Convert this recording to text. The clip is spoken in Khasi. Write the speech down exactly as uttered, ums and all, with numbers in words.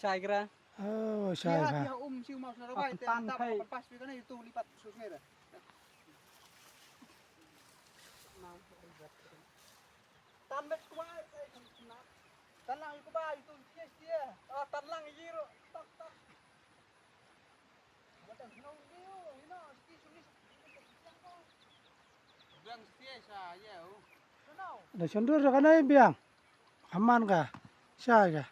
Shai gra. Oh, shai gra. Dia um siu mau sna rabai te tan tap kai. Pas pi kana itu lipat sus ngera. Tan bet kuai kai kan sna. Tan lang kubai itu dia dia. Ah, tan lang jiro. Tak tak. Da shon dur da kane biang. Aman ka. Sha ka.